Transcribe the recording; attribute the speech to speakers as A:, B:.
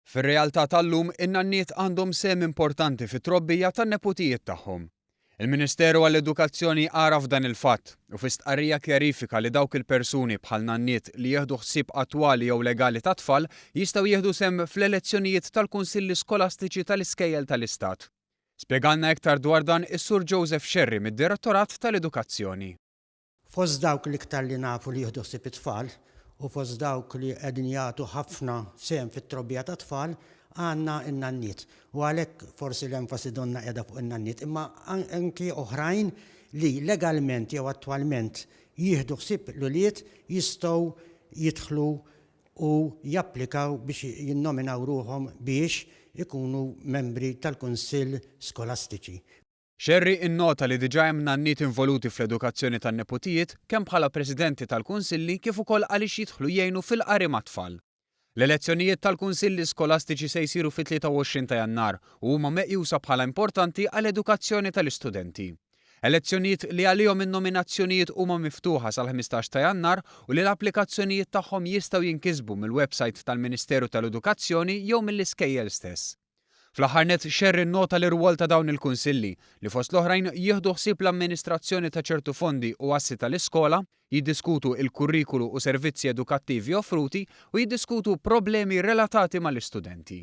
A: Fir-realtà tal-lum, in-nanniet għandhom sehem importanti fit-trobbija tan-neputijiet tagħhom. Il-Ministeru għall-Edukazzjoni għaraf dan il-fatt u fi stqarrija kjarifika li dawk il-persuni bħal nanniet li jieħdu ħsieb attwali jew legali tat-tfal jistgħu jieħdu sehem fl-elezzjonijiet tal-kunsilli skolastiċi tal-iskejjel tal-Istat. Spjegalna iktar dwar dan is-Sur Joseph Scerri mid-Direttorat tal-Edukazzjoni.
B: Fost dawk l-iktar li nafu li jieħdu ħsieb it-tfal u fost dawk li qegħdin jagħtu ħafna sehem fit-trobbija tat-tfal għandna n-nanniet. U għalhekk forsi l-enfasi donnha qiegħda fuq in-nanniet, imma anki oħrajn li legalment jew attwalment jieħdu ħsieb l-ulied jistgħu jidħlu u japplikaw biex jinnominaw ruħhom biex ikunu membri tal-kunsill skolastiċi.
A: Scerri innota li diġà hemm nanniet involuti fl-edukazzjoni tan-neputijiet kemm bħala presidenti tal-kunsilli kif ukoll għaliex jidħlu jgħinu fil-qari mat-tfal. L-elezzjonijiet tal-kunsilli skolastiċi se jsiru fit-23 ta' Jannar u huma meqjusa bħala importanti għall-edukazzjoni tal-istudenti. Elezzjonijiet li għalihom in-nominazzjonijiet huma miftuħa sal-15 ta' Jannar u li l-applikazzjonijiet tagħhom jistgħu jinkisbu mill-websajt tal-Ministeru tal-Edukazzjoni jew mill-iskejjel stess. Fl-aħħar nett, Scerri nnota l-irwol ta' dawn il-kunsilli, li fost l-oħrajn jieħdu ħsieb l-amministrazzjoni ta' ċertu fondi u assi tal-iskola, jiddiskutu il-kurrikulu u servizzi edukattivi offruti u jiddiskutu problemi relatati mal-istudenti.